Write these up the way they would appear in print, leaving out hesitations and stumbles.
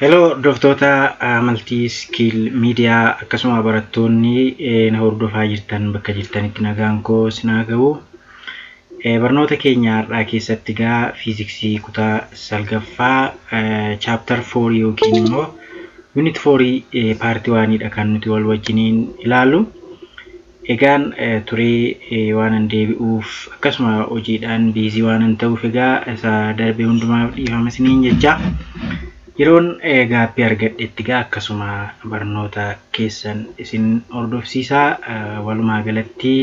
Hello hordoftoota Multi Skill Media, akkasuma barattoonni na hordofaa jirtan, bakka jirtanitti nagaan koo isin haa ga'u. Barnoota keenya har'aa keessatti egaa fiiziksii kutaa salgaffaa chapter 4 yookiin immoo unit 4 part 1dha kan nuti wal wajjiniin ilaallu. Egaan turee waanan deebi'uuf, akkasuma hojiidhaan busy waanan ta'uuf, egaa isa darbe hundumaaf dhiifama isiniin jecha. Yeroon gaaffii argadhetti egaa akkasuma barnoota keessan isin hordofsiisaa. Walumaa galatti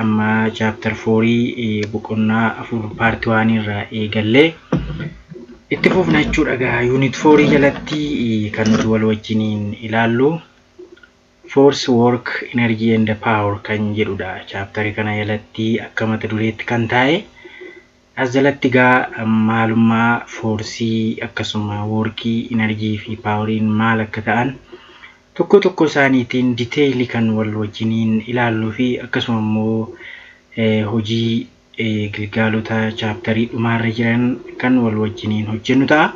amma chapter 4, boqonnaa 4, part 1 irraa eegallee itti fufna jechuudha. Egaa unit 4 jalatti kan nuti wal wajjiniin ilaallu force, work, energy and power kan jedhudha. Chapterii kana jalatti akka mata dureetti kan taa'e. As jalatti egaa maalummaa forceii, akkasuma workii, energy fi poweriin maal akka ta'an tokko tokko isaaniitiin detailii kan wal wajjiniin ilaalluu fi akkasuma immoo hojii gilgaalota chapterii dhumaarra jiran kan wal wajjiniin hojjennu ta'a.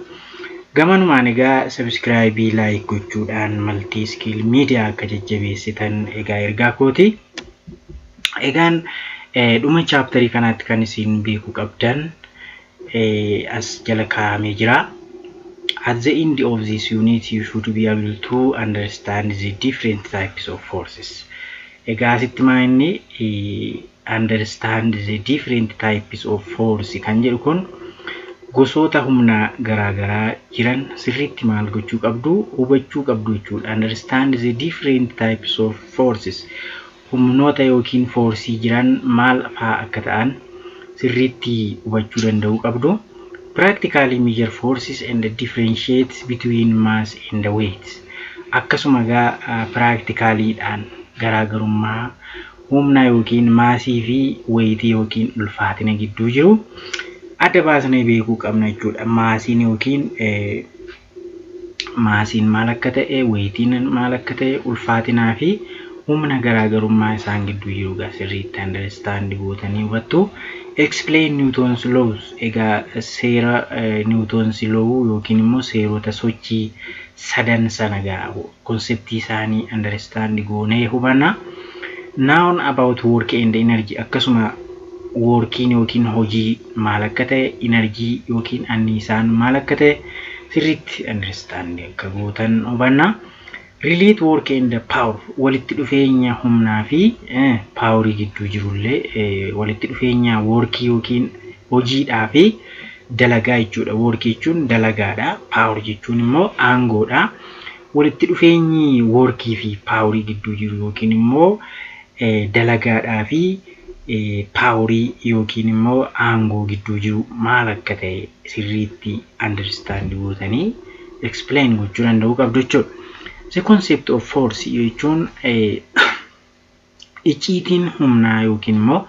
Gamanumaan egaa subscribe, like gochuudhaan Multi Skill Media akka jajjabeessitan egaa ergaa kooti. Egaan dhuma chapterii kanaatti kan isin beekuu qabdan as jala kaa'amee jira. At the end of this unit, you should be able to understand the different types of forces. Egaa asitti maa inni "understand the different types of force" kan jedhu kun gosoota humnaa garaagaraa jiran sirriitti maal gochuu qabdu, hubachuu qabdu jechuudha. Understand the different types of forces. Humnoota yookiin forceii jiran maal fa'aa akka ta'an sirriitti hubachuu danda'uu qabdu. Practically measure forces and differentiate between mass and weight. Akkasuma egaa practicaliidhaan garaagarummaa humna yookiin massii fi weightii yookiin ulfaatina gidduu jiru adda baasnee beekuu qabna jechuudha. Massiin yookiin massiin maal akka ta'e, weightiin maal akka ta'e, ulfaatinaa fi humna garaagarummaa isaan gidduu jiru egaa sirriitti understand gootanii hubattu. Explain Newton's laws, egaa seera Newton's law yookiin immoo seerota sochii sadan sana egaa conceptii isaanii understand goonee hubanna. Know about work and energy, akkasuma workiin yookiin hojii maal akka ta'e, energy yookiin anniisaan maal akka ta'e sirriitti understand akka gootan hubanna. Relate work and power, walitti dhufeenya humnaa fi powerii gidduu jirullee, walitti dhufeenya workii yookiin hojiidhaa fi dalagaa jechuudha. Workii jechuun dalagaadha. Power jechuun immoo aangoodha. Walitti dhufeenyi workii fi powerii gidduu jiru yookiin immoo dalagaadhaa fi powerii yookiin immoo aangoo gidduu jiru maal akka ta'e sirriitti understand gootanii explain gochuu danda'uu qabdu jechuudha. The concept of force jechuun icciitiin humnaa yookiin immoo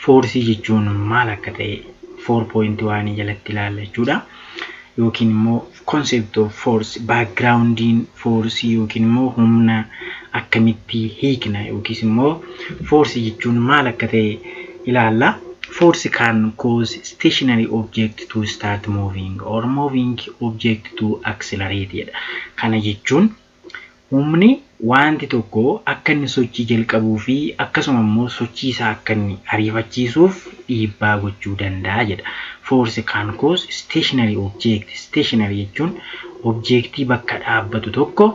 forceii jechuun maal akka ta'e 4.1 jalatti ilaalla jechuudha. Yookiin immoo concept of force, backgroundiin forceii yookiin immoo humna akkamitti hiikna yookiis immoo forceii jechuun maal akka ta'e ilaalla. Force can cause stationary object to start moving or moving object to accelerate jedha. Kana jechuun humni wanti tokko akka inni sochii jalqabuu fi akkasuma immoo sochii isaa akka inni ariifachiisuuf dhiibbaa gochuu danda'a jedha. Force can cause stationary object. Stationary jechuun objectii bakka dhaabbatu tokko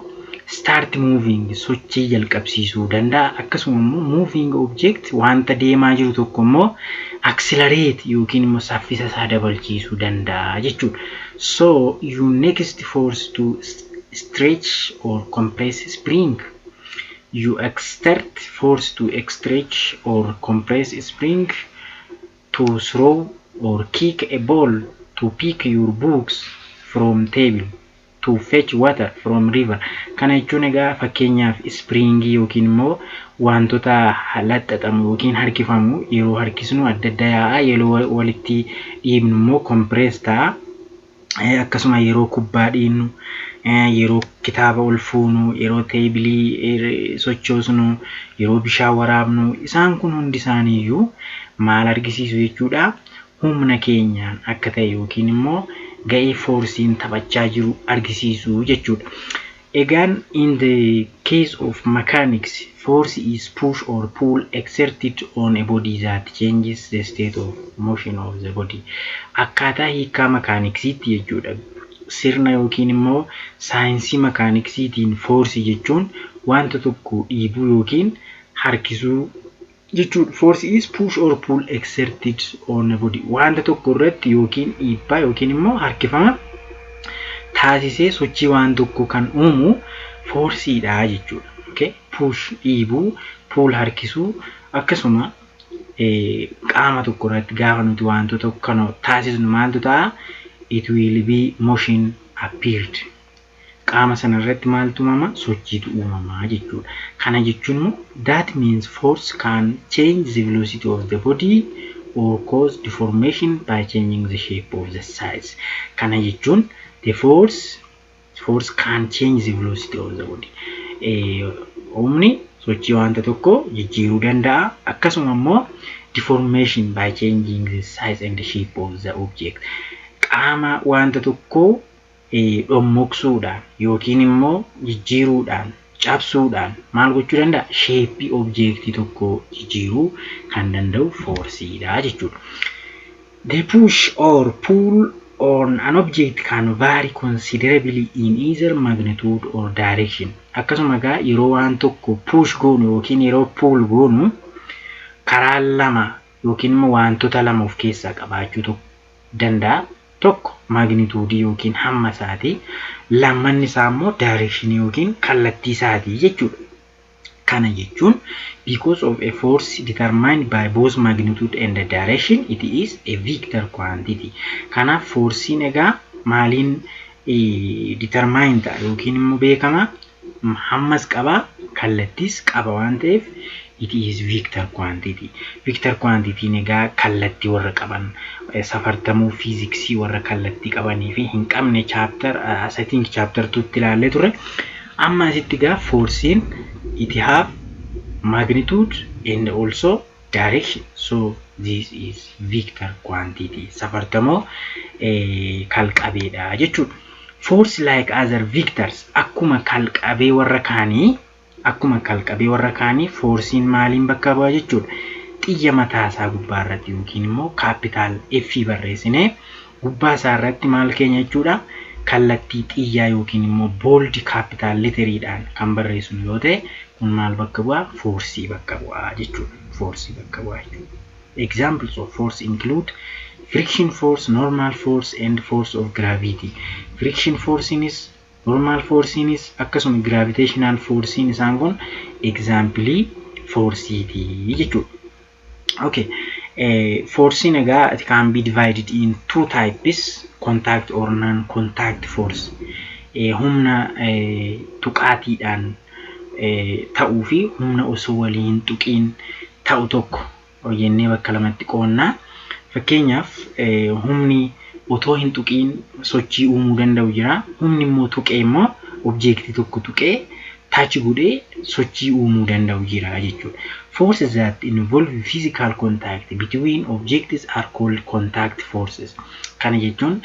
start moving, sochii jalqabsiisuu danda'a. Akkasuma immoo moving object, wanta deemaa jiru tokko immoo accelerate yookiin immoo saffisa isaa dabalchiisuu danda'a jechuudha. So you next force to stretch or compress spring. You exert force to stretch or compress spring, to throw or kick a ball, to pick your books from table, to fetch water from river. Kana jechuun egaa fakkeenyaaf springii yookiin immoo wantoota laxxaxamu yookiin harkifamu yeroo harkisnu adda adda yaa'a, yeroo walitti dhiibnu immoo compress ta'a. Akkasuma yeroo kubbaa dhiibnu, yeroo kitaaba ol fuunu, yeroo tableii sochoosnu, yeroo bishaan waraabnu, isaan kun hundi isaaniiyyuu maal argisiisu jechuudha? Humna keenyaan akka ta'e yookiin immoo ga'ee foorsiin taphachaa jiru argisiisu jechuudha. Egaan, in the case of mechanics, force is push or pull exerted on a body that changes the state of motion of the body. Akkaataa hiikaa makaaniksiitti jechuudha. Sirna yookiin immoo saayinsii makaaniksiitiin foorsii jechuun wanta tokko dhiibuu yookiin harkisuu jechuudha. Force is push or pull exerted on a body. Wanta tokko irratti yookiin dhiibbaa yookiin immoo harkifama taasisee sochii waan tokko kan uumu foorsiidha jechuudha. Okay? Push dhiibuu, pull harkisuu, akkasuma qaama tokko irratti gaafa nuti wantoota kana taasisnu maaltu ta'a? It will be motion appeared. Qaama sana irratti maaltu uumama? Sochiitu uumamaa jechuudha. Kana jechuun immoo, that means force can change the velocity of the body or cause deformation by changing the shape of the size. Kana jechuun the force can change the velocity of the body. Humni sochii wanta tokko jijjiiruu danda'a. Akkasuma immoo deformation by changing the size and the shape of the object. Qaama wanta tokkoo dhommoksuudhaan yookiin immoo jijjiiruudhaan, cabsuudhaan maal gochuu danda'a? Shapeii objectii tokkoo jijjiiruu kan danda'u foorsiidha jechuudha. The push or pull on an object can vary considerably in either magnitude or direction. Akkasuma egaa yeroo waan tokko push goonu yookiin yeroo pull goonu karaa lama yookiin immoo wantoota lama of keessaa qabaachuu danda'a. Tokko magnitudeii yookiin hamma isaatii, lammanni isaa immoo directionii yookiin kallattii isaatii jechuudha. Kana jechuun, because of a force determined by both magnitude and the direction, it is a vector quantity. Kanaaf foorsiin egaa maaliin determine ta'a yookiin immoo beekama? Hammas qaba, kallattiis qaba waan ta'eef, it is vector quantity. Vector quantity egaa kallattii warra qaban, safartamuu fiiziksii warra kallattii qabanii fi hin qabne chapter, I think chapter 2tti ilaallee turre. Amma asitti egaa foorsiin it have magnitude and also direction. So this is vector quantity. Safartamoo kalqabeedha jechuudha. Force, like other vectors, akkuma kalqabee warra kaanii foorsiin maaliin bakka bu'a jechuudha? Xiyya mataa isaa gubbaa irratti yookiin immoo capital F barreessinee gubbaa isaa irratti maal keenya jechuudha? Kallattii xiyyaa yookiin immoo bold capital letteriidhaan kan barreessinu yoo ta'e, kun maal bakka bu'aa? Foorsii bakka bu'aa jechuudha. Foorsii bakka bu'aa jechuudha. Examples of force include friction force, normal force and force of gravity. Friction force'inis, normal force'inis, akkasuma gravitational force'iin, isaan kun examplii forceiti jechuudha. Okay. Force'n egaa it can be divided in two types: contact or non-contact force. Humna tuqaatiidhaan ta'uu fi humna osoo walii hin tuqiin ta'u tokko jennee bakka lamatti qoonnaa. Fakkeenyaaf, humni otoo hin tuqiin sochii uumuu danda'u jira. Humni immoo tuqee immoo objectii tokko tuqee, touch godhee sochii uumuu danda'u jira jechuudha. Forces that involve physical contact between objects are called contact forces. Kana jechuun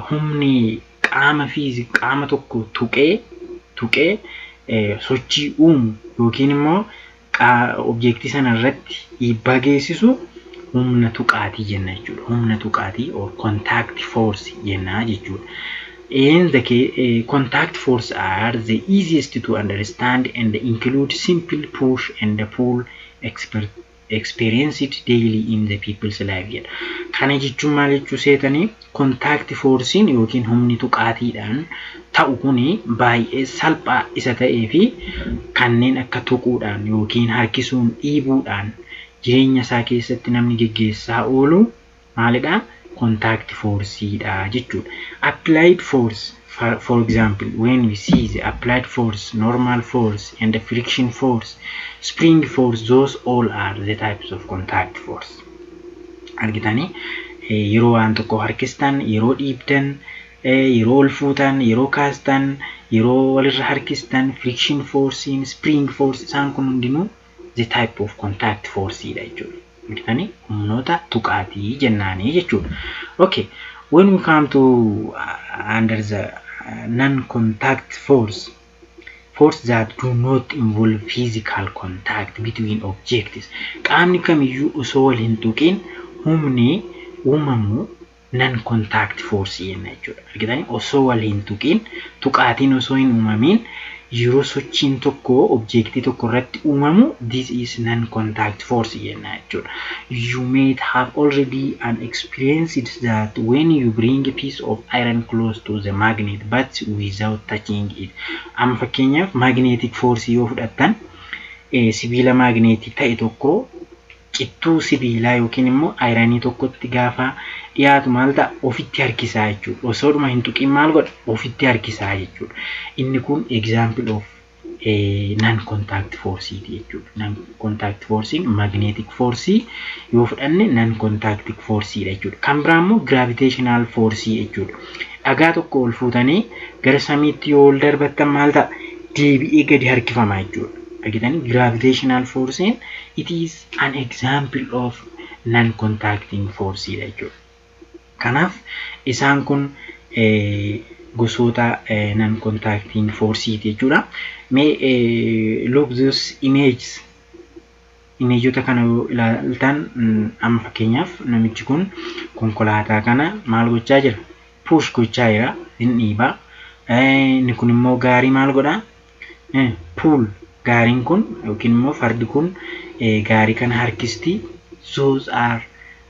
humni qaama tokko tuqee sochii uumu yookiin immoo objectii sana irratti dhiibbaa geessisu humna tuqaatii jenna jechuudha. Humna tuqaatii or contact force jenna jechuudha. In the case, contact force are the easiest to understand and include simple push and pull experienced daily in the people's life jedha. Kana jechuun maal jechuu seetanii? Contact forcein yookiin humni tuqaatiidhaan ta'u kuni baay'ee salphaa isa ta'ee fi kanneen akka tuquudhaan yookiin harkisuun, dhiibuudhaan jireenya isaa keessatti namni geggeessaa oolu maalidhaa? Contact forceidha jechuudha. Applied force, for example, when we see the applied force, normal force and the friction force, spring force, those all are the types of contact force. Argitanii, yeroo waan tokko harkistan, yeroo dhiibdan, yeroo ol fuutan, yeroo kaastan, yeroo walirra harkistan, friction forcein, spring force, isaan kun hundinuu the type of contact force dha jechuudha. Argitanii, humnoota tuqaatii jennaanii jechuudha. Okay. When we come to under the non-contact force, force that do not involve physical contact between objects. Qaamni kamiyyuu osoo wal hin tuqin humni uumamu non-contact force jenna jechuudha. Argitanii, osoo wal hin tuqin, tuqaatiin osoo hin uumamin yeroo sochiin tokko objectii tokko irratti uumamu, this is non-contact force jenna jechuudha. You may have already an experienced that when you bring a piece of iron close to the magnet but without touching it. Amma fakkeenyaaf magnetic force yoo fudhattan, sibiila maagneetii ta'e tokko cittuu sibiilaa yookiin immoo ironii tokkotti gaafa dhiyaatu maal ta'a? Ofitti harkisaa jechuudha. Osoodhuma hin tuqin maal godha? Ofitti harkisaa jechuudha. Inni kun example of non contact force jechuudha. Non contact force, magnetic force yoo fudhanne, non contact force dha jechuudha. Kan biraa immoo gravitational force jechuudha. Dhagaa tokko ol fuutanii gara samiitti yoo ol darbattan maal ta'a? Deebi'ee gadi harkifama jechuudha. Argitanii, gravitational force, it is an example of non contacting force dha jechuudha. Kanaaf isaan kun gosoota non contacting force jechuudha. Mee look this images. Imageota kana yoo ilaaltan, amma fakkeenyaaf namichi kun konkolaataa kana maal gochaa jira? Push gochaa jira, hin dhiibaa. Inni kun immoo gaarii maal godhaa? Pull. Gaariin kun yookiin immoo fardi kun gaarii kana harkisti. Those are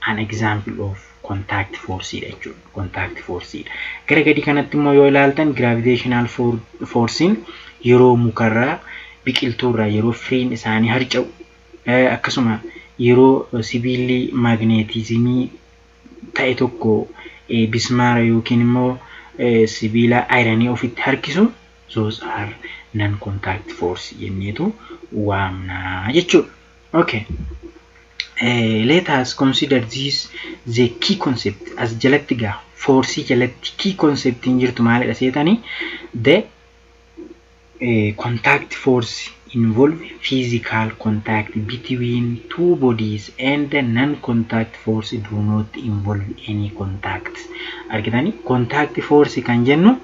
an example of contact force dha jechuudha. Contact force dha. Gara gadi kanatti immoo yoo ilaaltan, gravitational forcein yeroo mukarraa, biqiltuurraa yeroo firiin isaanii harca'u, akkasuma yeroo sibiilli magnetismii ta'e tokko bismaara yookiin immoo sibiila ironii ofitti harkisu, those are non contact force jenneetu waamna jechuudha. Okay. Let us consider this the key concept. As jalatti gaa forceii jalatti key concept hin jirtu maalidha seetanii? The contact force involve physical contact between two bodies and the non-contact force do not involve any contact. Argitanii, contact force kan jennu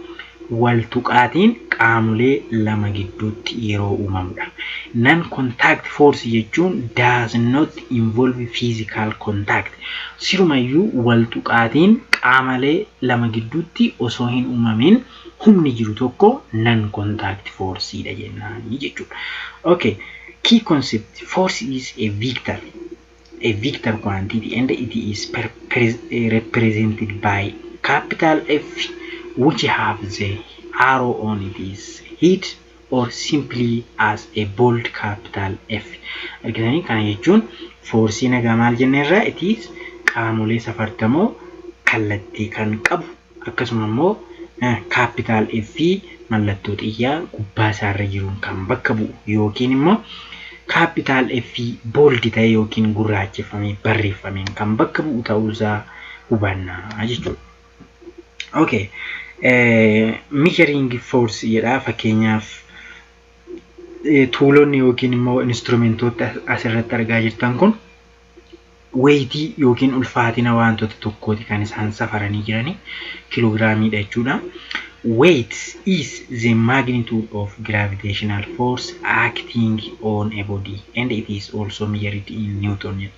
wal tuqaatiin qaamolee lama gidduutti yeroo uumamudha. Non contact force jechuun does not involve physical contact. Sirumayyuu wal tuqaatiin qaamalee lama gidduutti osoo hin uumamin humni jiru tokko non contact force dha jennaanii jechuudha. Okay. Key concept: force is a vector quantity and it is represented by capital F, which have the arrow on its head, or simply as a bold capital F. Argitanii, kana jechuun forceiin egaa maal jenneerra? It is qaamolee safartamoo kallattii kan qabu, akkasuma immoo capital F mallattoo xiyyaa gubbaa isaarra jiruun kan bakka bu'u yookiin immoo capital F bold ta'e yookiin gurraacheffamee barreeffameen kan bakka bu'u ta'uusaa hubannaa jechuudha. Okay. Measuring force jedha. Fakkeenyaaf toolonni yookiin immoo instrumentoota asirratti argaa jirtan kun weightii yookiin ulfaatina wantoota tokkooti kan isaan safaranii jiranii, kiloogiraamiidha jechuudha. Weight is the magnitude of gravitational force acting on a body and it is also measured in Newton.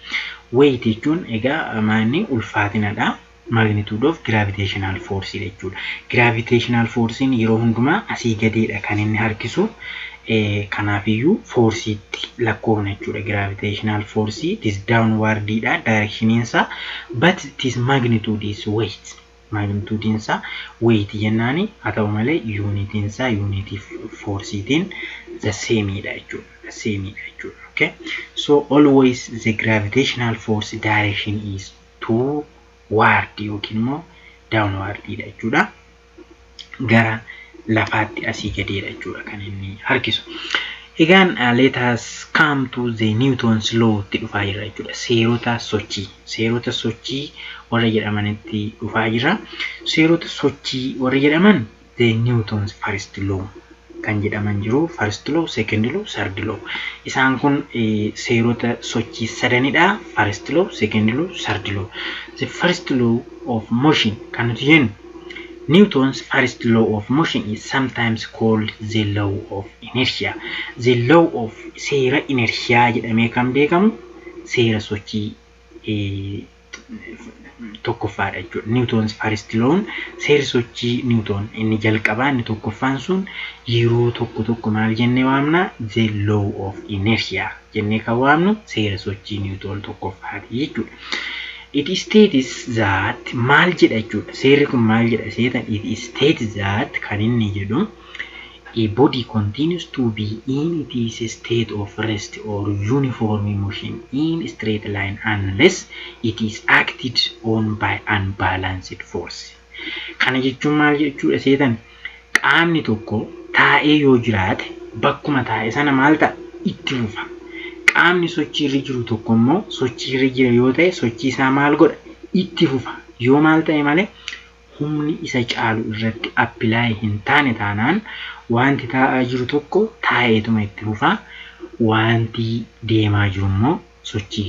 Weight jechuun egaa maanni? Ulfaatinadha. Magnitude of gravitational force jechuudha. Gravitational forcein yeroo hundumaa asii gadeedha kan inni harkisu. Kanaafiyyuu forceiitti lakkoofna jechuudha. Gravitational force, it is downwardidha directioniin isaa, but it is magnitude is weight. Magnitude isaa weight jennaani, haa ta'u malee unitiin isaa unitii forceiitiin the same dha jechuudha. The same dha jechuudha. Okay. So always the gravitational force direction is toward yookiin immoo downward dha jechuudha. Gara lafaatti asii gadeedha jechuudha kan inni harkisu. Egaan let us come to the Newton's law tti dhufaa jirra jechuudha. Seerota sochii. Seerota sochii warra jedhamanitti dhufaa jirra. Seerota sochii warra jedhaman, the Newton's first law. kan jedhaman jiru. First law, second law, third law. Isaan kun seerota sochii sadanidha. First law, second law, third law. The first law of motion kan nuti jennu, Newton's first law of motion is sometimes called the law of inertia. The law of seera inertia jedhamee kan beekamu seera sochii tokkoffaadha jechuudha. Newton's first law, seerri sochii Newton inni jalqabaa, inni tokkoffaan sun yeroo tokko tokko maal jennee waamna? The law of inertia jennee kan waamnu seera sochii Newton tokkoffaati jechuudha. It states that, maal jedha jechuudha. Seerri kun maal jedha seetan? It states that kan inni jedhu, a body continues to be in its state of rest or uniform motion in straight line unless it is acted on by unbalanced force. Kana jechuun maal jechuudha seetan? Qaamni tokko taa'ee yoo jiraate bakkuma taa'e sana maal ta'a? Itti fufa. Qaamni sochiirra jiru tokko immoo sochiirra jira yoo ta'e sochii isaa maal godha? Itti fufa. Yoo maal ta'e malee, humni isa caalu irratti apply hin taane taanaan wanti taa'aa jiru tokko taa'eetuma itti fufa. Wanti deemaa jiru immoo sochii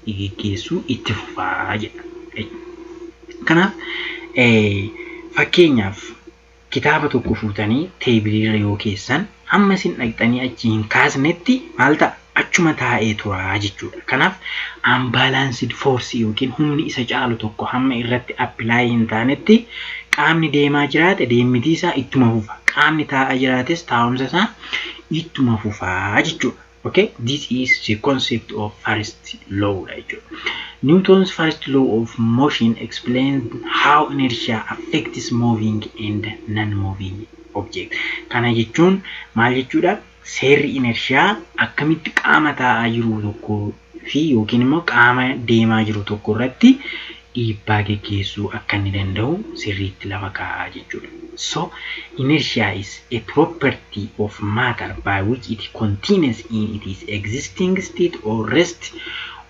geggeessuu itti fufaa jedha. Kanaaf, fakkeenyaaf, kitaaba tokko fuutanii teebiliirra yoo keessan hamma isin dhaqxanii achi hin kaasnetti maal ta'a? Achuma taa'ee turaa jechuudha. Kanaaf, unbalanced force yookiin humni isa caalu tokko hamma irratti apply hin taanetti qaamni deemaa jiraate deemmitii isaa ittuma fufa. Qaamni taa'aa jiraates taa'umsa isaa ittuma fufaa jechuudha. Okay, this is the concept of first law dha jechuudha. Newton's first law of motion explains how inertia affects moving and non-moving object. Kana jechuun maal jechuudha? Seerri inertia akkamitti qaama taa'aa jiru tokkoo fi yookiin immoo qaama deemaa jiru tokko irratti dhiibbaa geggeessuu akka inni danda'u sirriitti lafa kaa'aa jechuudha. So, inertia is a property of matter by which it continues in its existing state or rest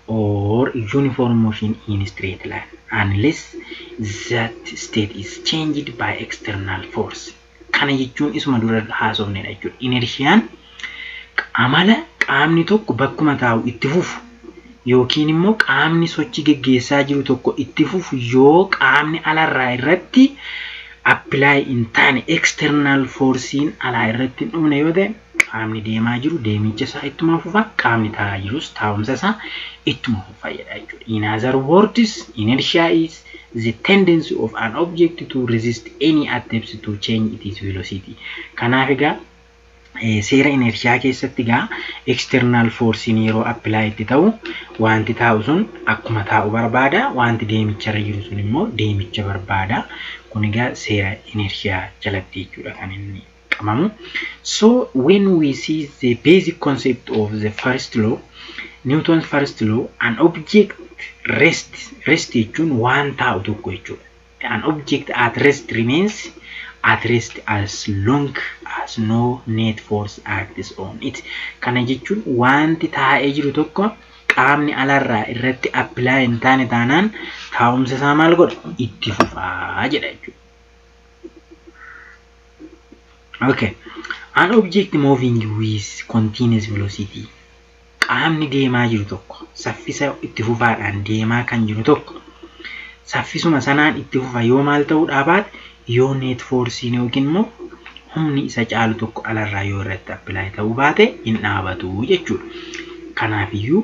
or uniform motion in straight line unless that state is changed by external force. Kana jechuun isuma dura haasofnedha jechuudha. Inershiyaan amala qaamni tokko bakkuma taa'u itti fufu yookiin immoo qaamni sochii geggeessaa jiru tokko itti fufu yoo qaamni alarraa irratti apply hin taane, external forcein alaa irratti hin dhumne yoo ta'e, qaamni deemaa jiru deemicha isaa ittuma fufa, qaamni taa'aa jirus taa'umsa isaa ittuma fufa jedha jechuudha. In other words, inertia is the tendency of an object to resist any attempts to change its velocity. Kanaaf egaa, seera inershiyaa keessatti egaa external forcein yeroo apply itti ta'u wanti taa'u sun akkuma taa'u barbaada, wanti deemicharra jiru sun immoo deemicha barbaada. Kun egaa seera inershiyaa jalatti jechuudha kan inni qabamu. So when we see the basic concept of the first law, Newton's first law, an object rest, rest jechuun waan taa'u tokko jechuudha. An object at rest remains at rest as long as no net force acts on it. Kana jechuun wanti taa'ee jiru tokko qaamni alarraa irratti apply hin taane taanaan taa'umsa isaa maal godha? Itti fufaa jedha jechuudha. Okay. An object moving with continuous velocity. Qaamni deemaa jiru tokko saffisa itti fufaadhaan deemaa kan jiru tokko saffisuma sanaan itti fufa yoo maal ta'uu baate, yoo net forcein yookiin immoo humni isa caalu tokko alarraa yoo irratti apply ta'uu baate hin dhaabatu jechuudha. Kanaafiyyuu,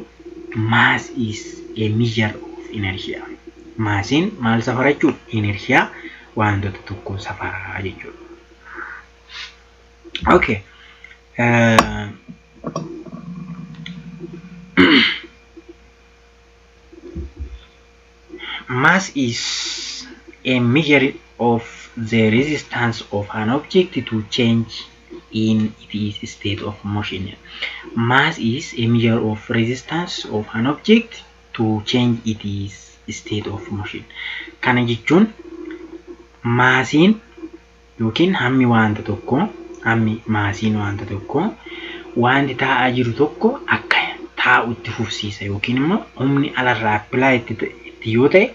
mass is a measure of inertia. Maasiin maal safara jechuudha? Inertia wantoota tokko safaraa jechuudha. Okay. Mass is a measure of the resistance of an object to change in its state of motion. Mass is a measure of resistance of an object to change its state of motion. Kana jechuun maasiin yookiin hammi wanta tokkoo, hammi maasiin wanta tokkoo wanti taa'aa jiru tokko akka taa'u itti fufsiisa yookiin immoo humni alarraa apply itti yoo ta'e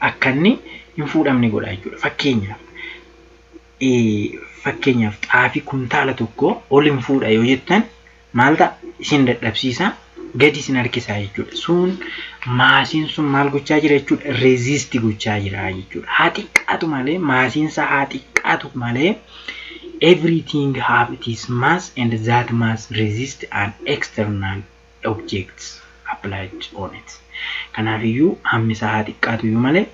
akka inni hin fuudhamne godha jechuudha. Fakkeenyaaf, Fakkeenyaaf xaafii kuntaala tokko ol hin fuudha yoo jettan maal ta'a? Isin dadhabsiisa, gadi isin harkisaa jechuudha. Sun maasiin sun maal gochaa jira jechuudha? Resist gochaa jira jechuudha. Haa xiqqaatu malee, maasiinsa haa xiqqaatu malee, everything have its mass and that mass resist an external objects applied on it. Kanaafiyyuu hammi isaa haa xiqqaatu iyyuu malee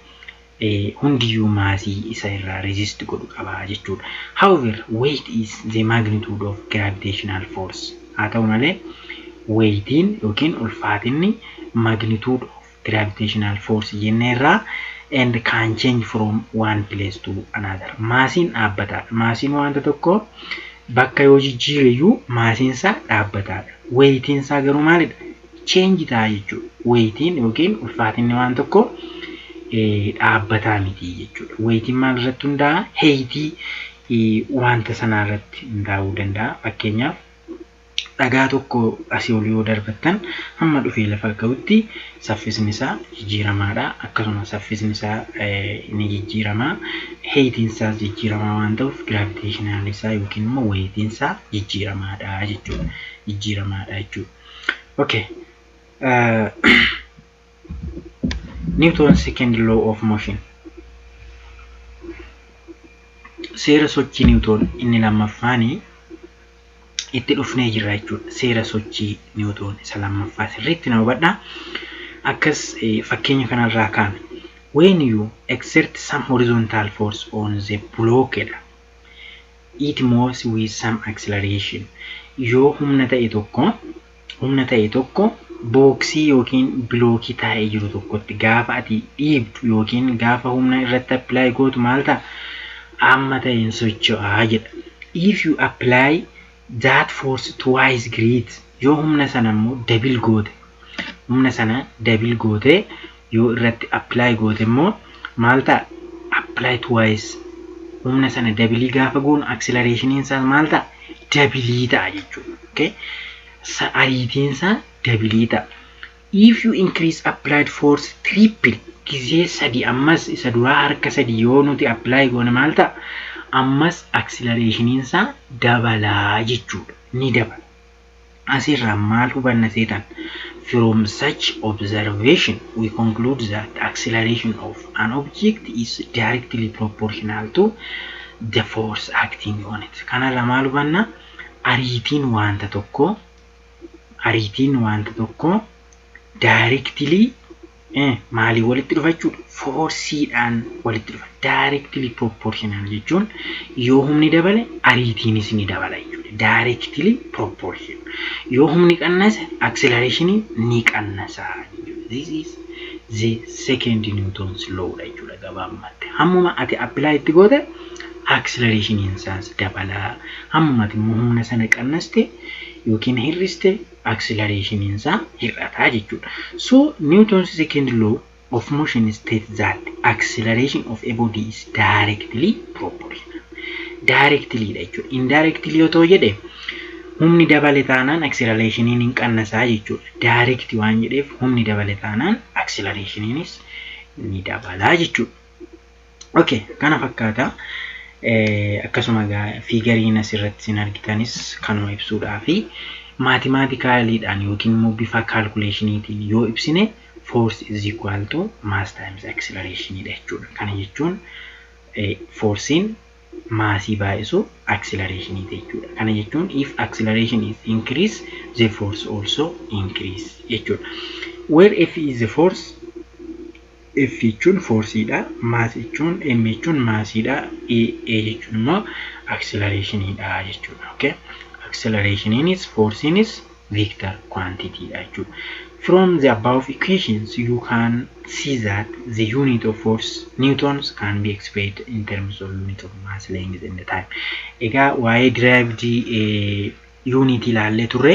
hundiyyuu maasii isa irraa resist godhu qaba jechuudha. However, weight is the magnitude of gravitational force. Haa ta'u malee weightiin yookiin ulfaatinni magnitude of gravitational force jenneerraa and can change from one place to another. Maasiin dhaabbataadha. Maasiin wanta tokko bakka yoo jijjiireyyuu maasiinsaa dhaabbataadha. Weightiinsaa garuu maalidha? Change ta'a jechuudha. Weightiin yookiin ulfaatinni waan tokko dhaabbataa miti jechuudha. Weightiin maal irratti hundaa'a? Heightii wanta sanaa irratti hundaa'uu danda'a. Fakkeenyaaf dhagaa tokko asii ol yoo darbattan hamma dhufee lafa ga'utti saffisni isaa jijjiiramaadha. Akkasuma saffisni isaa ni jijjiirama. Heightiin isaas jijjiiramaa waan ta'uuf gravitational isaa yookiin immoo weightiin isaa jijjiiramaadha jechuudha. Jijjiiramaadha jechuudha. Okay. Newton's second law of motion. Seera sochii Newton inni lammaffaanii itti dhufnee jirra jechuudha. Seera sochii Newton isa lammaffaa sirriitti na hubadhaa. Akkas fakkeenya kanarraa kaane. When you exert some horizontal force on the block jedha. It moves with some acceleration. Yoo humna ta'e tokko boxii yookiin blockii taa'ee jiru tokkotti gaafa ati dhiibdu yookiin gaafa humna irratti apply gootu maal ta'a? Amma ta'een socho'aa jedha. If you apply that force twice great, yoo humna sana immoo double goote, humna sana double goote yoo irratti apply goote immoo maal ta'a? Apply twice, humna sana doubleii gaafa goonu accelerationiin isaa maal ta'a? Doubleii ta'a jechuudha. Okay? Ariitiin isaa doubleii ta'a. If you increase applied force triple, gizee sadi ammas isa duraa harka sadi yoo nuti apply goone maal ta'a? Ammas accelerationiin isaa dabalaa jechuudha. Ni dabala. Asirraa maal hubanna seetan? From such observation, we conclude that the acceleration of an object is directly proportional to the force acting on it. Kanarraa maal hubanna? Ariitiin wanta tokkoo directly maalii walitti dhufa jechuudha? Forceiidhaan walitti dhufa. Directly proportional jechuun yoo humni dabale ariitiinis ni dabala jechuudha. Directly proportional. Yoo humni qannase accelerationiin ni qannasa jechuudha. This is the second Newton's law dha jechuudha gabaabumatti. Hammuma ati apply itti goote accelerationiin isaas dabala. Hammuma ati immoo humna sana qannaste yookiin hir'iste accelerationiin isaa hir'ataa jechuudha. So Newton's second law of motion states that acceleration of a body is directly proportional. Directly dha jechuudha. Indirectly yoo ta'u jedhe humni dabale taanaan accelerationiin hin qannasaa jechuudha. Direct waan jedheef humni dabale taanaan accelerationiinis ni dabalaa jechuudha. Okay, kana fakkaata. Akkasuma figureiin asirratti isin argitanis kanuma ibsuudhaa fi mathematicaliidhaan yookiin immoo bifa calculationiitiin yoo ibsine force is equal to mass times acceleration dha jechuudha. Kana jechuun forcein maasii baay'isu acceleration jechuudha. Kana jechuun if acceleration is increase, the force also increase jechuudha. Where F is the force, F jechuun forceiidha. Mass jechuun, M jechuun maasiidha. A jechuun immoo accelerationidha jechuudha. Okay? Accelerationiinis forceiinis vector quantity dha jechuudha. From the above equations, you can see that the unit of force newtons can be expressed in terms of unit of mass, length and time. Egaa waa'ee derived unit ilaallee turre.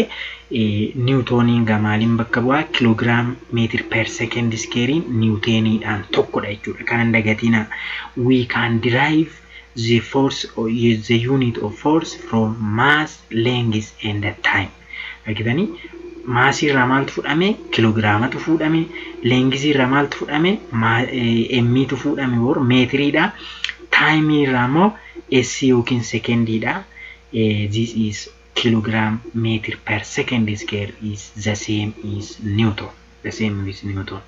Newtoniin maaliin bakka bu'aa? Kilogram meter per second squareiin newtoniidhaan tokkodha jechuudha. Kana hin dagatinaa. We can derive the force or the unit of force from mass, length and time. Argitanii, maasii irraa maaltu fudhame? Kiloogiraamatu fuudhame. Lengthii irraa maaltu fudhame? Mtu fuudhame or meetiriidha. Timeii irraa immoo S yookiin sekendiidha. This is kilogram meter per second square is the same is Newton. The same with Newton.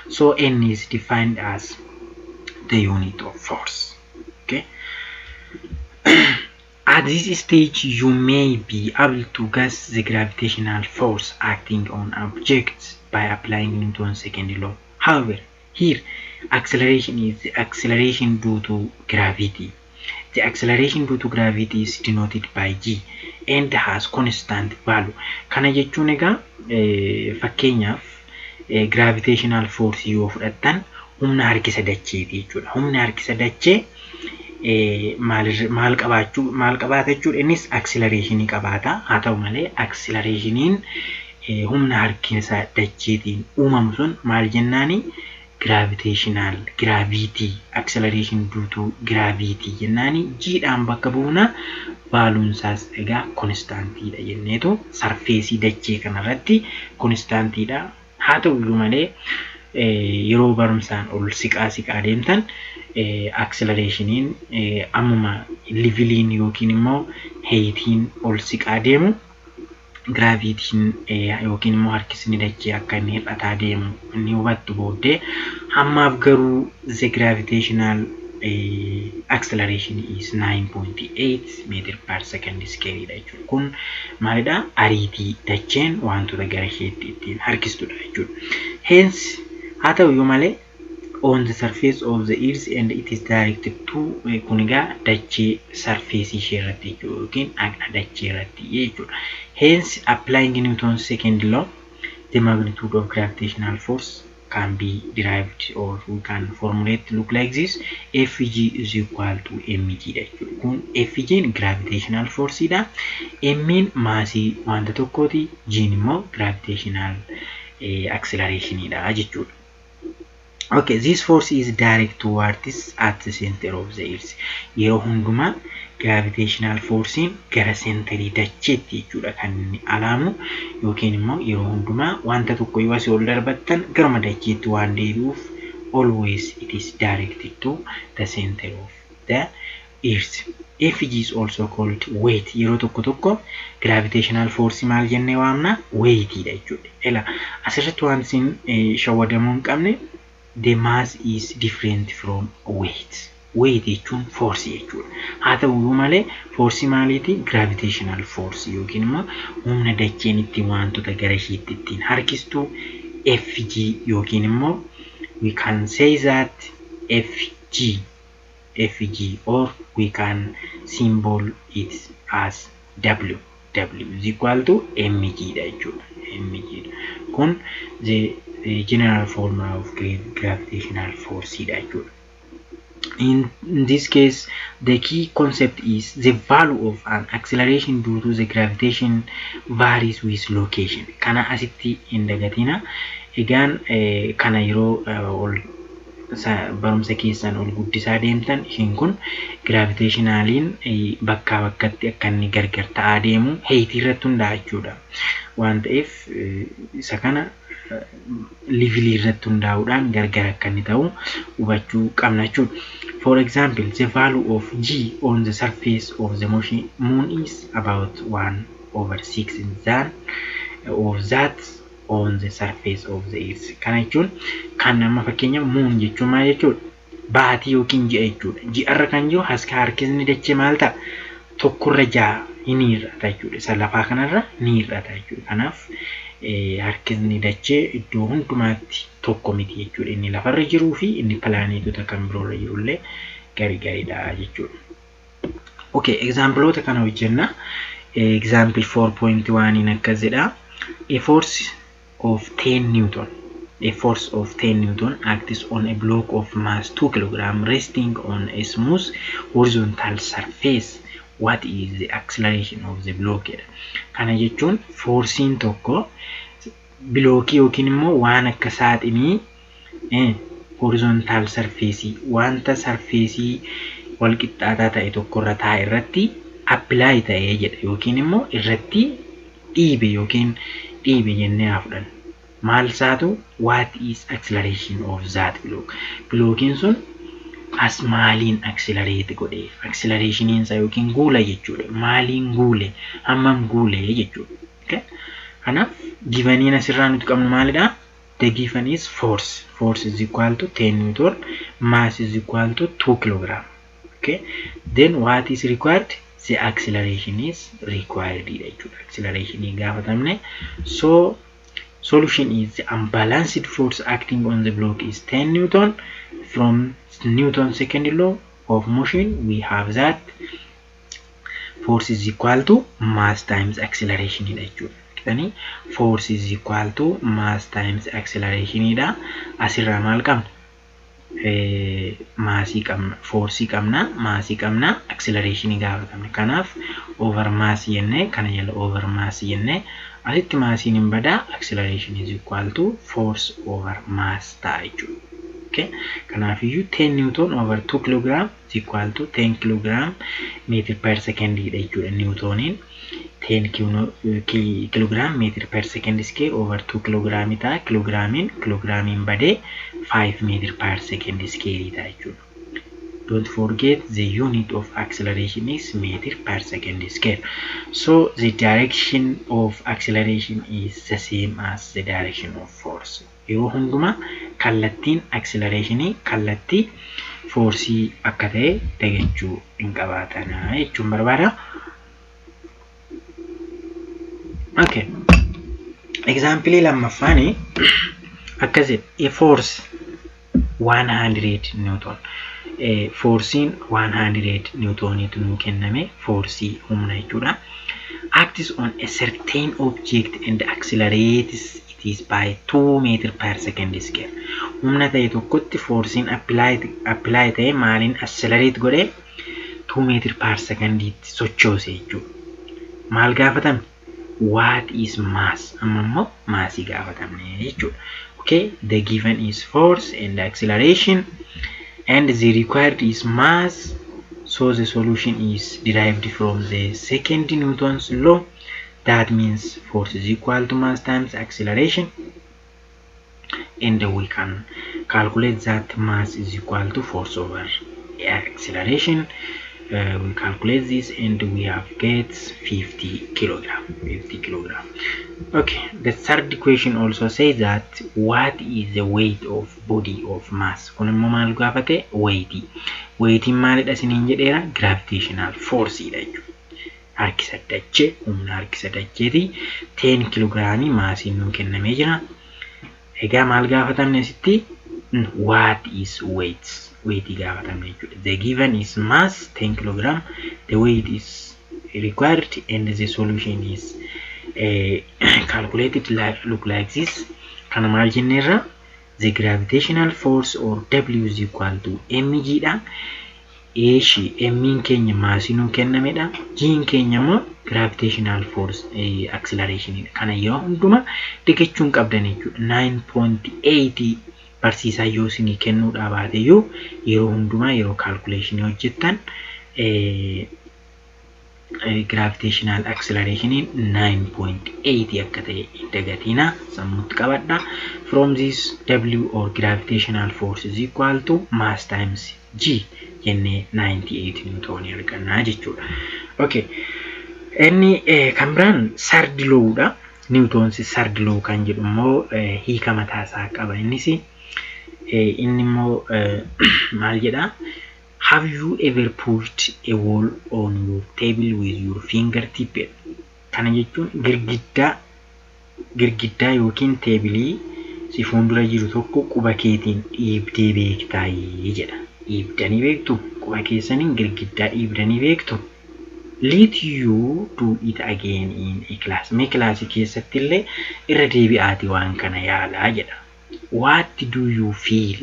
So N is defined as the unit of force. Okay. At this stage, you may be able to guess the gravitational force acting on objects by applying Newton's second law. However, here acceleration is the acceleration due to gravity. The acceleration due to gravity is denoted by g and has constant value. Kana jechuun egaa fakkeenyaaf gravitational force yoo fudhattan humna harkisa dacheeti jechuudha. Humna harkisa dachee maal qabaachuu, maal qabaata jechuudha? Innis accelerationii qabaata. Haa ta'u malee, accelerationiin humna harkisa dacheetiin uumamu sun maal jennaani? Gravitational gravity, acceleration due to gravity jennaani. G-dhaan bakka buuna. Valueun isaas egaa constantiidha jenneetu surfaceii dachee kanarratti constantiidha. Haa ta'u iyyuu malee, yeroo barumsaan ol siqaa siqaa deemtan accelerationiin ammuma leveliin yookiin immoo heightiin ol siqaa deemu gravityn yookiin immoo harkisni dachee akka inni hir'ataa deemu inni hubattu booddee. Hammaaf garuu the gravitational acceleration is 9.8 meter per second square dha jechuudha. Kun maalidha? Ariitii dacheen wantoota gara isheetti ittiin harkistudha jechuudha. Hence, haa ta'u iyyuu malee, on the surface of the earth and it is directed to, kun egaa dachee surface ishee irratti jechuudha yookiin dhaqna dachee irratti jechuudha. Hence, applying Newton's second law, the magnitude of gravitational force can be derived or we can formulate look like this: Fg is equal to mg dha jechuudha. Kun Fg'n gravitational force dha. M'n massii wanta tokkooti. G'n immoo gravitational acceleration dha jechuudha. Okay, this force is direct towards at the center of the earth. Yeroo hundumaa gravitational forcein gara centerii dacheetti jechuudha kan inni alaamu, yookiin immoo yeroo hundumaa wanta tokko yoo asii ol darbattan garuma dacheetti waan deebi'uuf always it is directed to the center of the earth. Fg is also called weight. Yeroo tokko tokko gravitational force maal jennee waamna? Weightiidha jechuudha. Ela asirratti waan isin shawwadamuu hin qabne, the mass is different from weight. Weight jechuun force jechuudha. Haa ta'u iyyuu malee, force maaliiti? Gravitational force yookiin immoo humna dacheen ittiin wantoota gara isheetti ittiin harkistu Fg yookiin immoo we can say that Fg or we can symbol it as W. W is equal to mg dha jechuudha. Mg dha. Kun the general formula of gravitational force dha jechuudha. In this case, the key concept is the value of an acceleration due to the gravitation varies with location. Kana asitti hin dagatina. Egaan kana yeroo ol barumsa keessan ol guddisaa deemtan ishiin kun gravitationaliin bakkaa bakkatti akka inni gargar ta'aa deemu heightii irratti hundaa'a jechuudha. Waan ta'eef isa kana levelii irratti hundaa'uudhaan gargar akka inni ta'u hubachuu qabna jechuudha. For example, the value of g on the surface of the moon is about 1 over 6 than of that on the surface of the earth. Kana jechuun kan amma fakkeenyaaf moon jechuun maal jechuudha? Baatii yookiin ji'a jechuudha. Ji'arra kan jiru harkisni dachee maal ta'a? Tokkorra ja'a ni hir'ata jechuudha. Isa lafaa kanarra ni hir'ata jechuudha. Kanaaf harkisni dachee iddoo hundumaatti tokko miti jechuudha. Inni lafarra jiruu fi inni pilaaneetota kan biroorra jirullee gari garidha jechuudha. Okay, exampleoota kana hojjenna. Example 4.1 akkas jedha. A force of 10 Newton. A force of 10 Newton acts on a block of mass 2 kg resting on a smooth horizontal surface. What is the acceleration of the block? Jedha. Kana jechuun forceiin tokko blockii yookiin immoo waan akka saaxinii horizontal surface, wanta surfaceii wal qixxaataa ta'e tokkorra taa'e irratti apply ta'ee jedha, yookiin immoo irratti dhiibe yookiin dhiibe jennee haa fudhannu. Maal isaatu, what is acceleration of that block? Blockiin sun As maaliin accelerate godhe? Accelerationiin isaa yookiin guula jechuudha. Maaliin guule? Hammam guule jechuudha. Okay? Kanaaf giveniin asirraa nuti qabnu maalidha? The given is force. Force is equal to 10 newton. Mass is equal to 2 kilogram. Okay? Then what is required? The acceleration is required jechuudha. Acceleration gaafatamne. So solution is the unbalanced force acting on the block is 10 newton. From Newton's second law of motion, we have that force is equal to mass times acceleration jechuudha. Argitanii, force is equal to mass times acceleration dha. Asirraa maal qabna? Massii qabna, forceii qabna, massii qabna, acceleration gaafatamne. Kanaaf over mass jennee, kana jala over mass jennee, asitti massiin hin badaa, acceleration is equal to force over mass ta'a jechuudha. Okay. Kanaafiyyuu 10 newton over 2 kilogram is equal to 10 kilogram meter per second dha jechuudha. Newtoniin 10 kilogram meter per second square over 2 kilogram ta'a. Kilograamiin kilograamiin badee 5 meter per second square ta'a jechuudha. Don't forget, the unit of acceleration is meter per second square. So the direction of acceleration is the same as the direction of force. Yeroo hundumaa kallattiin accelerationii kallattii forceii akka ta'e dagachuu hin qabaatana jechuun barbaada. Okay. Example lammaffaani akkas jedha. A force 100 newton. Forceiin 100 newtoniitu nuu kenname, forceii humna jechuudha. Acts on a certain object and accelerates it is by 2 meter per second square. Humna ta'e tokkotti forceiin apply ta'e maaliin accelerate godhee 2 meter per secondiitti sochoose jechuudha. Maal gaafatame? What is mass? Amma immoo massii gaafatamne jechuudha. Okay, the given is force and acceleration and the required is mass. So the solution is derived from the second Newton's law. That means force is equal to mass times acceleration, and we can calculate that mass is equal to force over acceleration. We calculate this and we have gets 50 kilogram, 50 kilogram. Okay, the third question also says that what is the weight of body of mass? Kun immoo maal gaafate? Weight. Weightiin maalidha isiniin jedheera? Gravitational force dha jechuudha. Harkisa dachee, humna harkisa dacheeti. 10 kiloogiraamii massiin nuu kennamee jira. Egaa maal gaafatamne asitti? What is weight? Weight gaafatamne jechuudha. The given is mass 10 kilogram, the weight is required, and the solution is calculated like, look like this. Kana maal jenneerra? The gravitational force or W is equal to mg dha. Eeshi, m'n keenya massii nuu kennamedha. G'n keenya immoo gravitational force, acceleration dha. Kana yeroo hundumaa dagachuu hin qabdan jechuudha. 9.8 barsiisaa yoo isinii kennuudhaa baate iyyuu, yeroo hundumaa yeroo calculation hojjettan gravitational acceleration 9.8 akka ta'e hin dagatinaa, sammuutti qabadha. From this, W or gravitational force is equal to mass times G jennee 98 newtonii argannaa jechuudha. Okay. Inni kan biraan third lawdha. Newton's third law kan jedhu immoo hiika mataasaa qaba. Innis inni immoo maal jedhaa? Have you ever pushed a wall on your table with your fingertip? Kana jechuun girgiddaa yookiin tableii si fuuldura jiru tokko quba keetiin dhiibdee beektaayii jedha. Dhiibdanii beektu? Quba keessaniin girgiddaa dhiibdanii beektu? Let you do it again in a class. Mee kilaasii keessatti illee irra deebi'aati waan kana yaalaa jedha. What do you feel?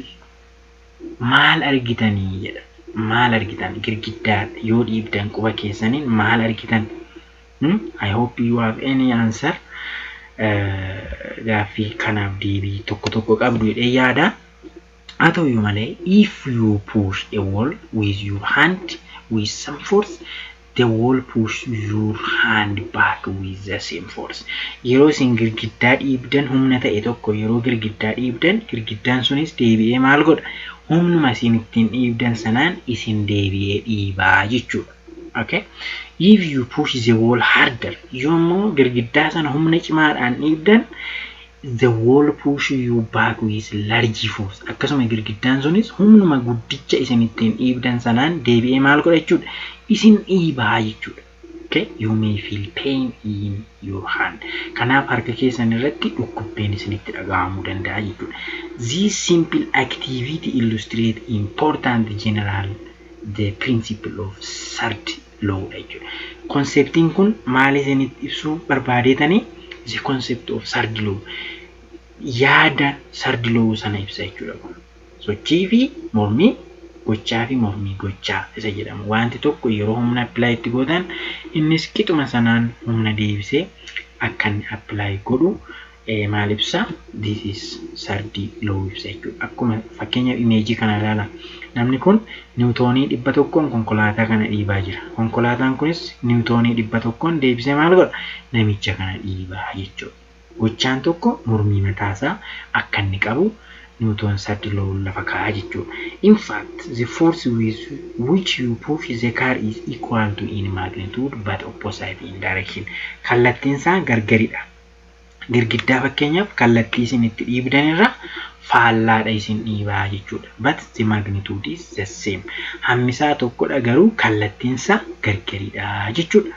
Maal argitanii jedha. Maal argitan? Girgiddaa yoo dhiibdan quba keessaniin maal argitan? I hope you have any answer. Gaaffii kanaaf deebii tokko tokko qabdu jedhee yaada. Haa ta'uyyuu malee, if you push a wall with your hand with some force, The wall push your hand back with the same force. Yeroo isin girgiddaa dhiibdan, humna ta'e tokko yeroo girgiddaa dhiibdan, girgiddaan sunis deebi'ee maal godha? Humnuma isin ittiin dhiibdan sanaan isin deebi'ee dhiibaa jechuudha. Okay? If you push the wall harder, yommuu girgiddaa sana humna cimaadhaan dhiibdan, the wall push you back with large force. Akkasuma girgiddaan sunis humnuma guddicha isin ittiin dhiibdan sanaan deebi'ee maal godha jechuudha? Isin dhiibaa jechuudha. Okay? You may feel pain in your hand. Kanaaf harka keessan irratti dhukkubbiin isinitti dhaga'amuu danda'a jechuudha. This simple activity illustrate important general the principle of third law jechuudha. Conceptiin kun maal isinitti ibsuu barbaadeetanii? The concept of third law. Yaada third law sana ibsa jechuudha kun. Sochii fi mormii gochaa fi mormii gochaa isa jedhamu. Wanti tokko yeroo humna apply itti gootan, innis qixuma sanaan humna deebisee akka inni apply godhu maal ibsa? This is third law ibsa jechuudha. Akkuma fakkeenya imageii kana ilaala. Namni kun niwutoonii 100n konkolaataa kana dhiibaa jira. Konkolaataan kunis niwutoonii 100n deebisee maal godha? Namicha kana dhiibaa jechuudha. Gochaan tokko mormii mataasaa akka inni qabu Newton third law lafa kaa'aa jechuudha. In fact, the force with which you push the car is equal to in magnitude but opposite in direction. Kallattiin isaa gargaridha. Girgiddaa fakkeenyaaf kallattii isin itti dhiibdan irra faallaadha isin dhiibaa jechuudha. But the magnitude is the same. Hammisaa tokkodha, garuu kallattiin isaa gargaridha jechuudha.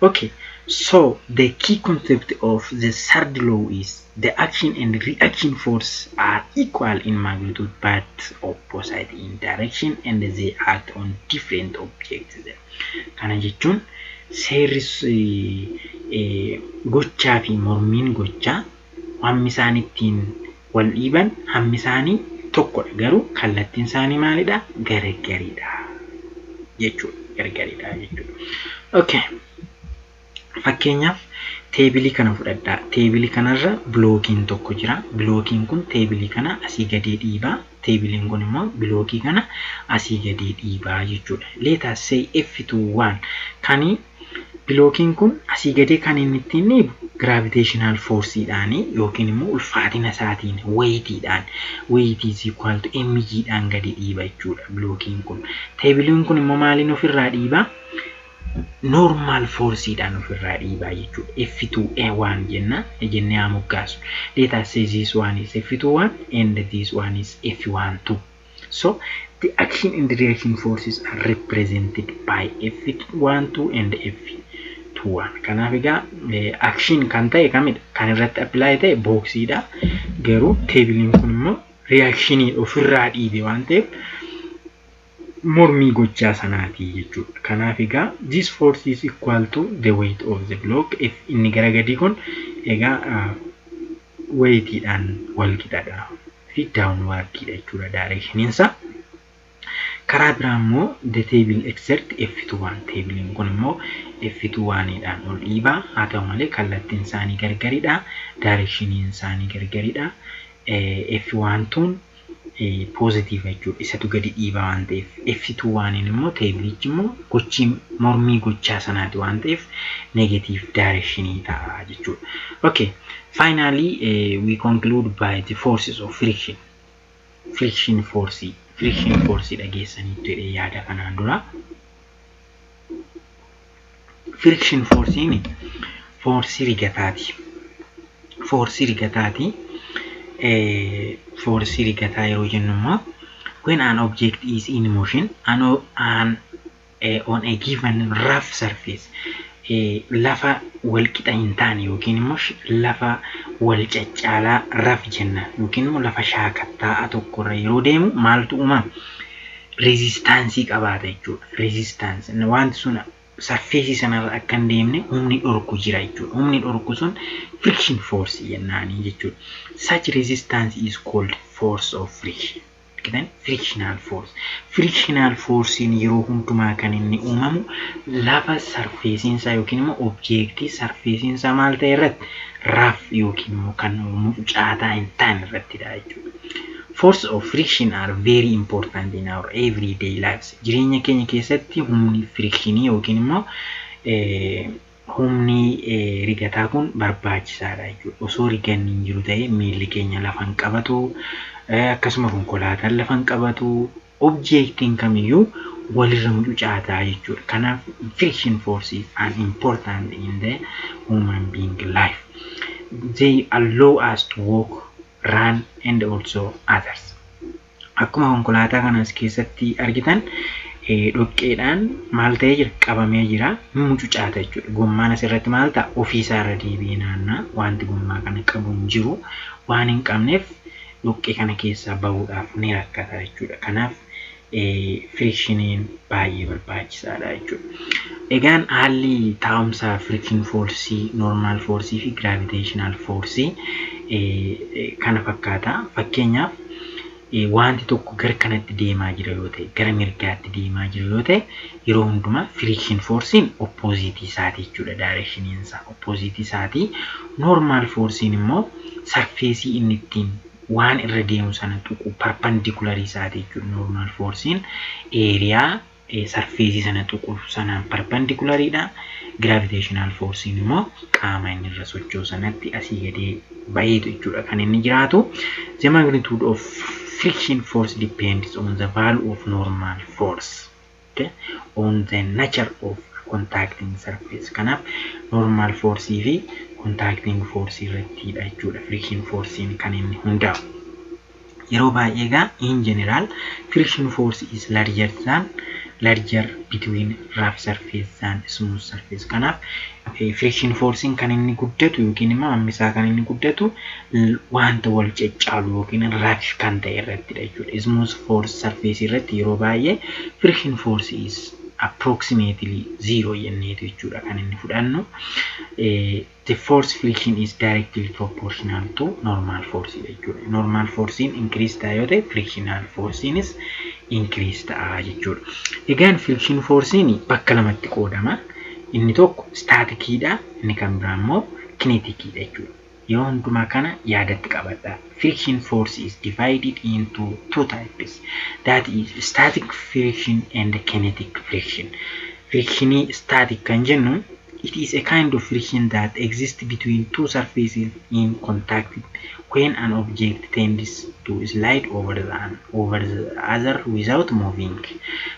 Okay. So the key concept of the third law is the action and reaction force are equal in magnitude but opposite in direction, and they act on different objects. Kana jechuun seerri gochaa fi mormiin gochaa hammi isaan ittiin wal dhiiban hammi isaanii tokkodha, garuu kallattiin isaanii maalidha? Gargaridha jechuudha. Gargaridha jechuudha. Okay. Fakkeenyaaf tableii kana fudhadhaa. Tableii kanarra blockiin tokko jira. Blockiin kun tableii kana asii gadee dhiibaa. Tableiin kun immoo blockii kana asii gadee dhiibaa jechuudha. Let us say F21 kani blockiin kun asii gadee kan inni ittiin dhiibu gravitational forceiidhaani yookiin immoo ulfaatina isaatiin, weightiidhaan, weight is equal to mgdhaan gadi dhiiba jechuudha blockiin kun. Tableiin kun immoo maaliin ofirraa dhiibaa? Normal forceiidhaan ofirraa dhiibaa jechuudha. F2A1 jenna jennee haa moggaasu. Let us say this one is F21 and this one is F12. So the action and the reaction forces are represented by F12 and F21. Kanaaf egaa action kan ta'e kamidha? Kan irratti apply ta'e boxiidha. Garuu tableiin kun immoo reactionii ofirraa dhiibe waan ta'eef mormii gochaa sanaati jechuudha. Kanaaf egaa this force is equal to the weight of the block. If inni gara gadii kun egaa weightiidhaan wal qixadha fi downwardiidha jechuudha directioniinsa. Karaa biraa immoo the table exert F21, tableiin kun immoo F21dhaan ol dhiibaa. Haa ta'u malee kallattiin isaanii gargaridha. Directioniin isaanii gargaridha. F12 positive jechuudha. Isatu gadi dhiibaa waan ta'eef. F21 immoo, tableichi immoo gochi mormii gochaa sanaati waan ta'eef, negative directionii ta'a jechuudha. Okay. Finally, we conclude by the forces of friction. Friction force. Friction force dhageessaniitu jedhee yaada kanaan dura. Friction forcein forceii rigataati. Forceii rigataati. Forceii rigataa yeroo jennu immoo, when an object is in motion and on a given rough surface, lafa wal qixa hin taane yookiin immoo lafa wal caccaalaa, rough jenna, yookiin immoo lafa shaakattaa'aa tokkorra yeroo deemu maaltu uumama? Resistanceii qabaata jechuudha. Resistance, wanti sun surfaceii sanarra akka hin deemne humni dhorku jira jechuudha. Humni dhorku sun friction force jennaanii jechuudha. Such resistance is called force of friction. Argitan, frictional force. Frictional forcein yeroo hundumaa kan inni uumamu lafa surfaceiin isaa yookiin immoo objectii surfaceiin isaa maal ta'e irratti, rough yookiin immoo kan mucucaataa hin taane irrattidha jechuudha. Force of friction are very important in our everyday lives. Jireenya keenya keessatti humni frictionii yookiin immoo humni rigataa kun barbaachisaadha jechuudha. Osoo riganni hin jiru ta'e miilli keenya lafa hin qabatu, akkasuma konkolaataan lafa hin qabatu, objectiin kamiyyuu walirra mucucaataa jechuudha. Kanaaf friction force is an important in the human being life. They allow us to walk, run and also others. Akkuma konkolaataa kanas keessatti argitan, dhoqqeedhaan maal ta'ee jira? Qabamee jira, mucucaata jechuudha. Gommaan asirratti maal ta'a? Ofiisaa irra deebi'ee naanna'a. Wanti gommaa kana qabu hin jiru. Waan hin qabneef dhoqqee kana keessaa bahuudhaaf ni rakkata jechuudha. Kanaaf frictioniin baay'ee barbaachisaadha jechuudha. Egaan haalli taa'umsa friction force, normal force fi gravitational force kana fakkaata. Fakkeenyaaf, wanti tokko gara kanatti deemaa jira yoo ta'e, gara mirgaatti deemaa jira yoo ta'e, yeroo hundumaa friction forcein opposite isaati jechuudha. Directioniin isaa opposite isaati. Normal forcein immoo surface inni ittiin waan irra deemu sana tuqu perpendicular isaati jechuudha. Normal forcein area surface sana tuqu sanaan perpendiculariidha. Gravitational forcein immoo qaama inni irra socho'u sanatti asii gadee baheetu jechuudha kan inni jiraatu. The magnitude of friction force depends on the value of normal force, okay, on the nature of contacting surface. Kanaaf normal force fi contacting force irrattidha jechuudha friction forcein kan inni hundaa'u. Yeroo baay'ee egaa in general friction force is larger between rough surface than smooth surface. Kanaaf friction forcein kan inni guddatu yookiin immoo hammisaa kan inni guddatu wanta wal caccaalu yookiin rough kan ta'e irrattidha jechuudha. Smooth force surface irratti yeroo baay'ee friction force is approximately zero jenneetu jechuudha kan inni fudhannu. The force friction is directly proportional to normal force jechuudha. Normal forcein increase ta'a yoo ta'e, frictional forceinis increase ta'a jechuudha. Egaan friction forcein bakka lamatti qoodama. Inni tokko staticiidha, inni kan biraa immoo kineticiidha jechuudha. Yeroo hundumaa kana yaadatti qabadha. Friction force is divided into two types. That is static friction and kinetic friction. Frictionii static kan jennu, it is a kind of friction that exists between two surfaces in contact when an object tends to slide over the other without moving.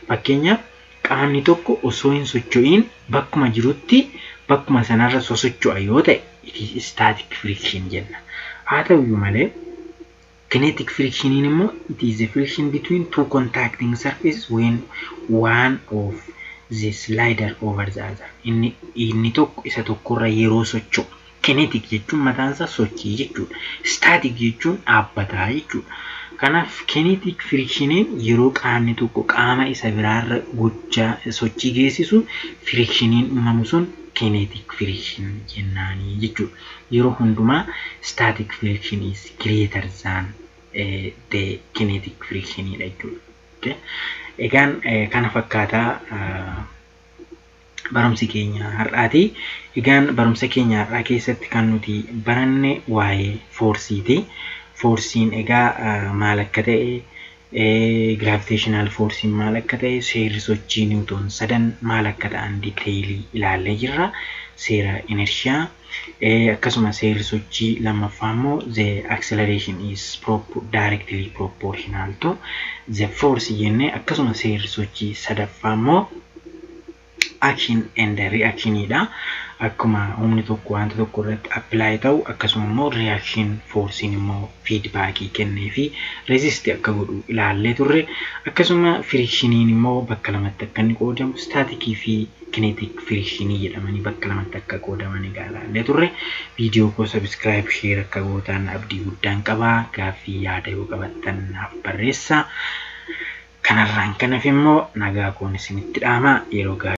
Fakkeenyaaf, qaamni tokko osoo hin socho'iin bakkuma jirutti bakkuma sanarra sosocho'a yoo ta'e, it is static friction jenna. Haa ta'uyyuu malee, kinetic frictioniin immoo it is a friction between two contacting surfaces when one of the slider over the other. Inni tokko isa tokkorra yeroo socho'u. Kinetic jechuun mataan isaa sochii jechuudha. Static jechuun dhaabbataa jechuudha. Kanaaf kinetic frictioniin yeroo qaamni tokko qaama isa biraarra gochaa sochii geessisu, frictioniin uumamu sun kinetic friction jennaanii jechuudha. Yeroo hundumaa static friction is greater than the kinetic friction dha jechuudha. Egaan kana fakkaataa barumsi keenya har'aati. Egaan barumsa keenya har'aa keessatti kan nuti baranne waa'ee forceiiti. Forceiin egaa maal akka ta'e, gravitational forceiin maal akka ta'e, seerri sochii Newton sadan maal akka ta'an detailii ilaallee jirra. Seera inertia, akkasuma seerri sochii lammaffaa immoo the acceleration is directly proportional to the force jennee, akkasuma seerri sochii sadaffaa immoo action and reactionidha. Akkuma humni tokko wanta tokko irratti apply ta'u, akkasuma immoo reaction forcein immoo feedbackii kennee fi resist akka godhu ilaallee turre. Akkasuma frictioniin immoo bakka lamatti akka inni qoodamu, staticii fi kinetic frictionii jedhamanii bakka lamatti akka qoodaman egaa ilaallee turre. Viidiyoo koo subscribe, share akka gootan abdii guddaan qabaa. Gaaffii, yaada yoo qabattan naaf barreessaa. Kanarraan kanaaf immoo nagaa koon isinitti dhaama, yeroo gaarii.